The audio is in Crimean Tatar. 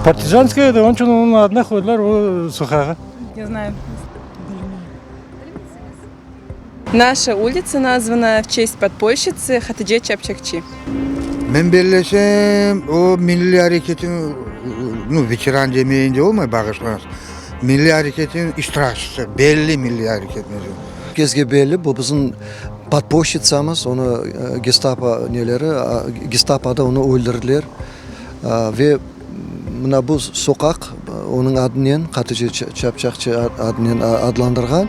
Partizanskaya edi, onıñ içün onıñ adına qoydılar o soqağı. Ne znayım. Naşa ulitsa nazvana v çest podpolşçitsı Hatice Çapçakçi. Men bellesem, o milliy areketniñ, nu, veteran demeyin de olmay, bağışlañız, milliy areketniñ iştirakçisi, belli milliy areketniñ. Kezge belli, bu bizim podpolşçitsamız, onı gestapo neleri, gestapoda onı öldürdiler. Ve mına bu soqaq onıñ adınen, Hatice Çapçakçi adınen adlandırğan.